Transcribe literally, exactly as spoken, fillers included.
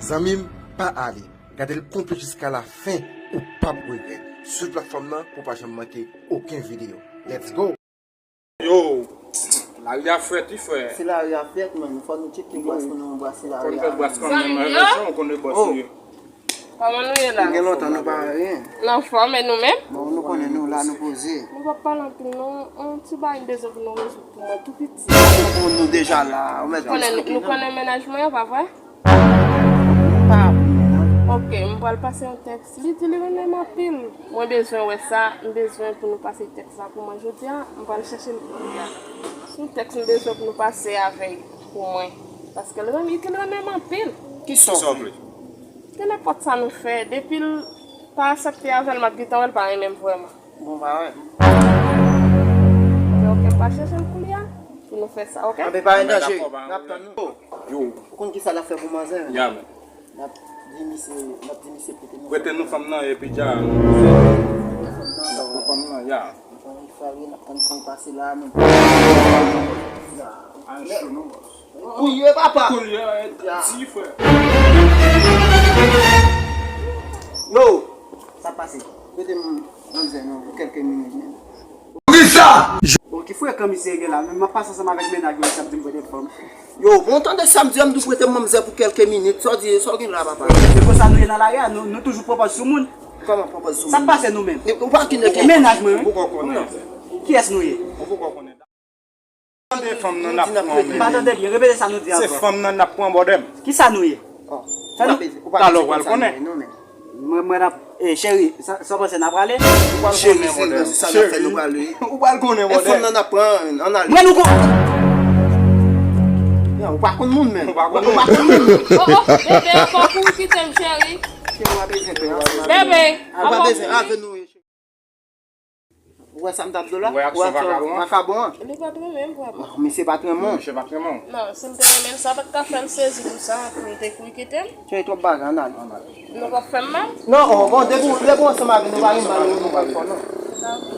Zanmi m, pa ale. Gade l konplit jiska la fen, ou p ap regrèt. Swiv platfòm nan pou w pa janm manke okenn videyo. Let's go! Yo, lari a frèt wi, frè. Si lari a frèt, man, fò nou tcheke bras pou nou anbrase lari a. Fò nou fè bras kanmenm, zanmi m yo. Ou konnen bòs nou ye. Kòman nou ye la? Gen lontan nou pa wè anyen. N anfòm, e nou menm? Bon, nou konnen nou la, nou poze. Nou p ap pale anpil non, yon ti bagay m bezwen pou nou rezoud pou mwen tou piti. Nou deja la, ou mèt. Konnen, nou konnen mennaj mwen an, pa vre? Pa konnen non. Ok, m pral pase yon tèks. Li di li renmen m anpil. Mwen bezwen wè sa, m bezwen pou nou pase tèks la pou mwen jodi a. M pral chèche l kounye a. Se yon tèks m bezwen pou nou pase avè l pou mwen. Paske l renmen, li di l renmen m anpil. Kisa w vle? Ke nenpòt sa nou fè, depi l pa aksepte avè l, m ap gentan wè l pa renmen m vrèman. Bon, pa wè. Ok, ok, pa chèche l kounye a pou nou fè sa, ok? Anben, pa gen danje. N ap tann nou. Yo. Ou konn kisa l ap fè pou manzè? Ya, men. N ap di misye, n ap di misye prete nou fanm nan. Prete nou fanm nan, epi dja. Prete fanm nan, ya. Fanm nan, ya. Fanm nan, sa vre, n ap tann fanm pase la, men. Al cho non, bòs. Kounye, papa. Kounye, e, di, frè. Yo, sa pase? Prete m manzè non pou kèlke minit, men. Kisa? Bon, ki frekan misye gen la? Men m ap pase ansanm avèk mennaj mwen, misye ap di m prete fanm. Yo, bon, tande sa m di, an m di w prete m manzè pou kèlke minit. Sa w di, sa w gen la, papa? Se konsa nou ye nan lari a, nou, nou toujou pran pòz sou moun. Kòman pran pòz sou moun? Sa k pase nou menm? Ou pa ki nèg. Mennaj mwen, wi. Ou poko konnen. Kiyès nou ye? Ou poko konnen. Tande fanm nan n ap pran, men. M pa tande byen, repete sa nou di ankò. Se fanm nan n ap pran, bòdè m. Kisa nou ye? Talè w pral konnen. Mwen, mwen ap, eh, cheri, sa, sa w panse n ap prale? Cheri, se sa n ap fè, nou prale. Ou pral konnen, bòdè. E fanm nan n ap pran, ann ale. Mwen nou kon. Non, ou pa konn moun menm. Ou pa konn moun. Oh, oh, bebe, ankò pou w kite m, cheri. Bebe, ankò pou w. Ou wè sa m t ap di w la? Ou wè aksyon vakabon an? Vakabon an? Li pa t renmen m vrèman. Misye pa t renmen w? Misye pa t renmen w? Non, si l te renmen m, sa pa t ka fè l sezi konsa pou l te kouri kite m. Cheri, twòp bagay, ann ale. Nou p ap fè m mal? Non, oh, bon, depi w, depi w ansanm avè m, nou pa gen mal, nou pa gen fò, non. Dakò.